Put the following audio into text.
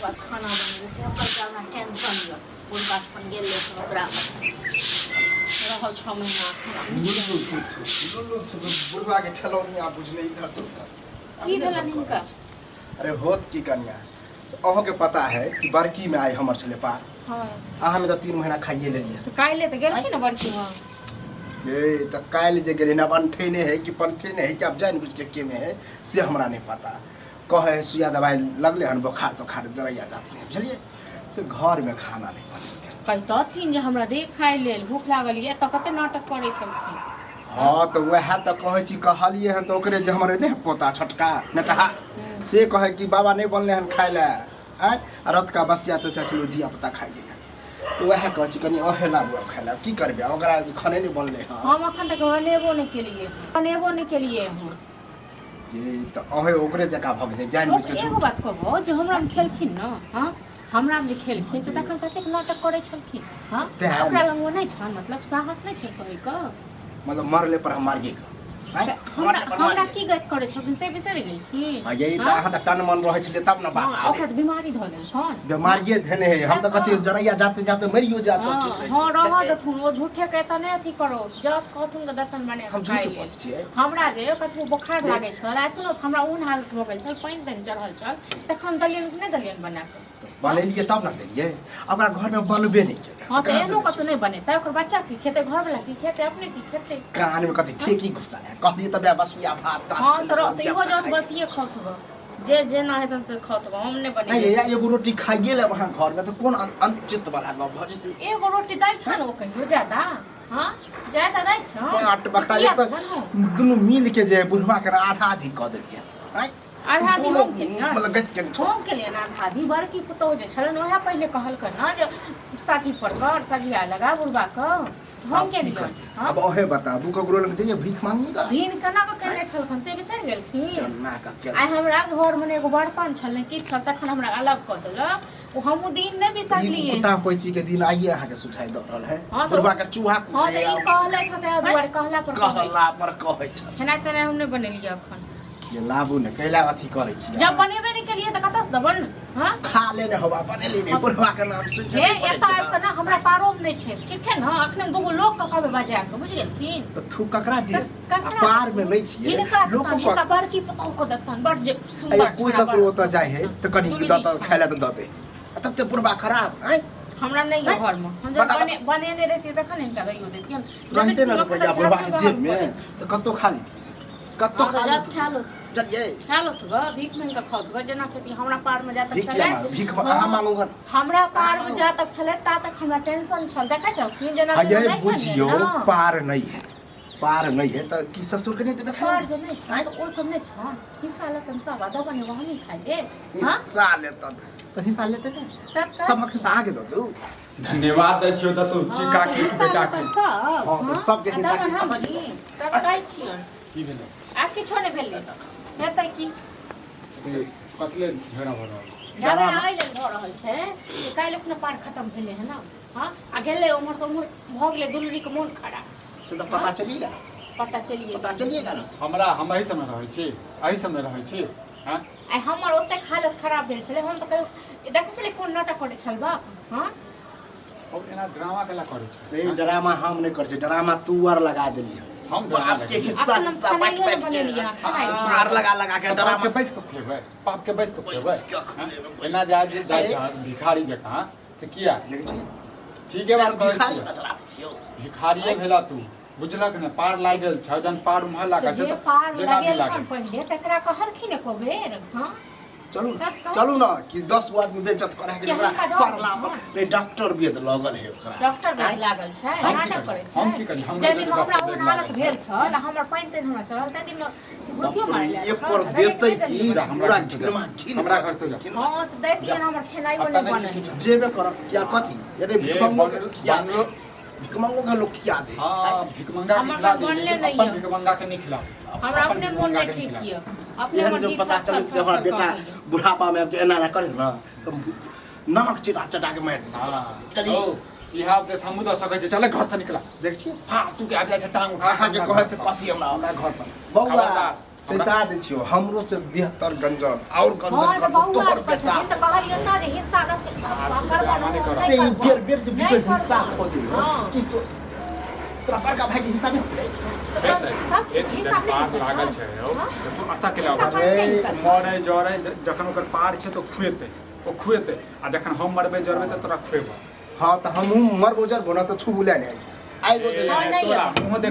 बाद खाना बनेबै ओकर हमरा टेंशन यऽ बुढ़बा एखन गेलै हन ओकरा रहल 6 महीना एखन। लुल्लू थुथु लुल्लू थुथु, बुढ़वा के खेलौनी आ बुझने इधर से उधर। की भेलनि हिनका? अरे होत की कन्या, अहूँ के पता है कि बड़की में आइ हमर छलै पार। अहाँ में तऽ 3 महीना खाइए लेलियै। तऽ काल्हि तऽ गेलखिन ने बड़की माँ। ए तऽ काल्हि जे गेलै ने, आब अनठेने है कि पनठेने है कि आब जानि बुझि के केने है, से हमरा नहि पता। कहै है सुइया दवाइ लगलै हन, बोखार तोखार जरैया जात नहि, बुझलियै? से घरमे खाना नहि बनेलकै। कहितथिन जे हमरा दे खाय लेल, भूख लागल यऽ। तऽ कते नाटक करै छलखिन। हँ, तऽ वएह तऽ कहै छी। कहलियै हन तऽ ओकरे जे हमर नहि पोता छोटका नेटहा, से कहै कि बाबा नहि बनलै हन खाय लए। आँय, आ रतका बसिया तसिया छलै, धिया पुता खाइ गेलै। तऽ वएह कहै छी, कनि अहे लाबू आब खाय लए। की करबै आब, ओकरा खाने नहि बनलै हन। हम अखन तक बनेबो नहि केलियै हन, बनेबो नहि केलियै हन। जे तऽ अहे ओकरे जकाँ भऽ गेलै जानि बुझि कऽ। एगो बात कहबो जे हमरा मे खेलखिन ने, हँ, हमरा मे जे खेलखिन तऽ तखन कतेक नाटक करै छलखिन। हँ। तें। ओकरा लग ओ नहि छल, मतलब साहस नहि छल कहैके। मतलब मरले पर हम मारिए कऽ आँय? हमरा मरले पर हमरा मारिए। की गत करै छलखिन से बिसरि गेलखिन? हँ, यही तऽ। अहाँ तऽ टन मन रहै छलियै तब ने बात छलै। ओकरा तऽ बीमारी धऽ लेलखन। बीमारिये धेने है। हम तऽ कहै छियै जरैया जाते जाते मरियो जात तऽ ठीक रहितै। हँ, रहऽ देथुन। ओ झूठे के एतऽ नहि अथी करो। जात कहथुन तऽ देथुन बने हम खाय झूठ लेल। बजै छियै? हमरा जे कतबो बोखार लागै छल आ सुनो तऽ हमरा ओहन हालत भऽ गेल छल, पानि तानि चढ़ल छल, तखन देलियनि कि नहि देलियनि बना कऽ? बनेलियै तब ने देलियै। ओकरा घरमे बनबे नहि केलै। हँ, तऽ कहाँ से एहनो कतौ नहि बनेतै। ओकर बच्चा की खेतै? घरवला की खेतै? अपने की खेतै? कानमे कथी ठेकी घुसाया? कहलियै तऽ बे बसिया भात तात हँ छलै, तऽ तऽ तऽ इहो धियापुता जौन खाइ। बसिये खौत गऽ, जे जेना हेतन से खौत गऽ, हम नहि नहि बनेबै। या एगो रोटी खाइए लेब अहाँ घरमे तऽ कोन अनुचित वाला गप भऽ जेतै? एगो रोटी दै छन ओ कहियो ज्यादा? हँ, ज्यादा दै छन? आट बकरा किया एक तऽ बनू? दुनू मिल के जे बुढ़वा के आधा आधी कऽ देलियै आँय? आधा आधी कोनो हम केलियै? मतलब गति के छोड़। हम केलियै आधा आधी? बड़की पुतोहु जे छलनि, उएह पहिले कहलकनि ने जे साझी पर कर, सझिया लगा बुढ़बा के। हम आब की केलियै? करबै? हँ? अब अहे बताबू, ककरो लग जइए भीख मांगिएगा? भिन केना कऽ केने छलखिन से बिसरि गेलखिन? केना कऽ केना? आइ हमरा घरमे ने एगो बर्तन छल ने किछु छल, तखन हमरा अलग कऽ देलक। ओ हमहूँ दिन नहि ई बिसरलियै। कुत्ता पैची के दिन आइए अहाँके सुझाइ दऽ रहल है। हँ, तऽ बुढ़बा के चूहा हँ, तऽ ई कहलथि हँ, ताहि दुआरे कहला पर कहै छी। कहला पर कहै छ। खेनाइ तेनाइ हम नहि बनेलियै अखन। ये लाबू ने, कैला अथी करै छी? जब बनेबे नहि केलियै तऽ कतऽसँ देबनि? हँ। खा लेने होबा, बनेली नहि, बुढ़वा के नाम सुनि हे, एतऽ आबि कऽ ने हमरा पारोमे नहि छै, ठीक छै ने? अखने हम दूगो लोक के कहबै बजा कऽ, बुझि गेलखिन? तऽ थू ककरा दिए? ककरा? आ पार में नहि छियै। हिनका लोक देतनि, हिनका बड़की पुतहु के देतनि, बड़ जे सुन्दर कोई छौड़ा, ककरो बड़ ओतऽ जाइ है तऽ कनि दुनू दऽ तऽ नीक खाय लए तऽ दऽ दे। आ तते बुढ़वा खराब आँय? हमरा नहि यऽ घरमे। हम जब बता- बनेने रहितियै तखन हिनका दैयो दैतियनि। रहते ने रुपैआ बुढ़वा के जेब में तऽ कतौ खा लेतियै, कतौ हँ, तऽ खा जात लेतियै। खा लौथ। चलियै। खा लौथ गऽ, भीख मांगि कऽ खाउथ गऽ, जेना खेती। हमरा पारमे जा तक भीख छलै किया मांगू? भीख अहाँ मांगू गन। हमरा पारमे जा तक छलै ता तक हमरा टेंशन छल। देखै छलखिन जेना हाँ, तेना ये नहि छलै बुझियौ ने। पार नहीं है, पार नहीं है तऽ की ससुर के नहीं देबै खाय पार जे नहि छल तऽ ओ सब नहि छल? हिस्सा लेतन सब आ दबन एगो हमही खाइ ले। हँ। हिस्सा लेतन तऽ हिस्सा लेतै ने। सब कहै सबक हिस्सा अहाँके दऽ दू। धन्यवाद दै छियौ तऽ तू टीका तऽ के हिस्सा बेटा लेतन के सब। हँ, तऽ सबके आ हिस्सा दबन के हमही तब कहै छियनि। की भेलै? आ किछो नहि भेलै, हेतै की? ए, कथी लेल झगड़ा भऽ रहल छै? झगड़ा एहि लेल भऽ रहल छै जे काल्हि अपना पार खतम भेलै है ने। हँ, आ गेलै उम्हर तऽ उम्हर भऽ गेलै दुलरीके मोन खराब। से तऽ पता चलिए गेल। पता चलिए पता चलिए गेल। हमरा हम एहि समय रहै छी, एहि समय रहै छी। हँ। आइ हमर ओतेक हालत खराब भेल छलै, हम तऽ कहियो देखै छलै कोन नाटक करै छल बाप। हँ। और एना ड्रामा केला करै छै? नहीं, ड्रामा हम नहीं कर छी, ड्रामा तू आर लगा देली। हम ड्रामा बाप के लगेलियै? हिस्सा अखन हम हिस्सा बाँटि खेनाइयो नहि बाँटि के बनेलियै, खेनाइ। पार लगा लगा के तऽ बाप ड्रामा के बैस कऽ खुएबै? बाप के बैस कऽ खुएबै? बैस कऽ खुएबै, बैस। एना जाइ जाइ अरे। छै भिखारी जकाँ, से किया? देखै छी। ठीके बात कहै भिखारी छियै। नजर आबै छियौ। भिखारिये भेला तू, बुझलक ने? पार लागि गेल छ जहन पार उम्हर तऽ लागल छै जे तऽ पार जेना भी लगेलखन लागल। पहिले तकरा कहलखिन एको बेर? हँ। चलू ने, सब कहै चलू ने कि 10 गो आदमी बेइज्जत करे के कि ओकरा हुनका डर पड़ला पर होइ नहीं, डॉक्टर बेद लगल है ओकरा। डॉक्टर बेद लागल छै? हम की नाटक करी? करै छै। हम की करी? हमरा जाहि दिन डॉक्टर हमरा बेद ओहन हालत लागल छै। भेल छल आ हमर पानि तानि हमरा चढ़ल, ताहि दिन भूखियो मारल एक पर देतै की? जा, हमरा पूरा घर से जा। घिनमा घिन हमरा घर से जा। घिनमा। हँ, तऽ दैतियन हमर खेनाइयो अब तऽ नहि नहि छै बनल। किछु। जेबे करब किया कथी अरे ये भिखमंगो के खिया दे। भिखमंगो के लोग खिया दे। हाँ, भिखमंगा के हमर खिला घर दे, बनले लेकिन नहि अपन यऽ। भिखमंगा के नहीं खिला। हमरा अपन अपने मोन भिखमंगा नहि के नहीं ठीक खिला। यऽ, अपने एहन हमर जब जी पता थर चलत थर कि हमरा थर बेटा करै। बुढ़ापा में आबि के एना एना करे ना तऽ नमक चिरा चटा के मारि देतै तोरा हाँ। सबके। चली। ओ, इएह उपदेश हमहूँ दऽ सकै छी। चले, घर से निकला। देख छियै। फालतू के आबि जाइ छै टांग उठा। अहाँके कहै से कथी हमरा हमरा घर पर बौआ खबरदार। चेता दै छियौ, हमरो से बेहतर गंजन और गंजन हँ, तऽ करतौ बौआ तोहर जे बेटा। छथिन तऽ कहलियनि ने जे आर ड्रामा नहि करब। रे, ई बेर बेर जे बीच नहि हिस्सा करबह। खोजे हाँ। कि तो तोरा बड़का भाई के हिस्सा नहीं होतै हेतै, सब हे जहन हिसाब नहि पार हिस्सा लागल छै। छै यौ, हाँ? तऽ तू एतऽ केला हिसाब अबै नहि हिस्सा छै? छै। मरै जरै जखन ओकर पार छै तऽ खुएतै, ओ खुएतै, आ जखन हम मरबै जरबै तऽ तोरा खुएबौ। हाँ, तऽ हमहूँ मरबो जरबो ना तऽ छुबू ले नहि आइ गो ए, हाँ, नहि तोरा एतौ। मुँह देख।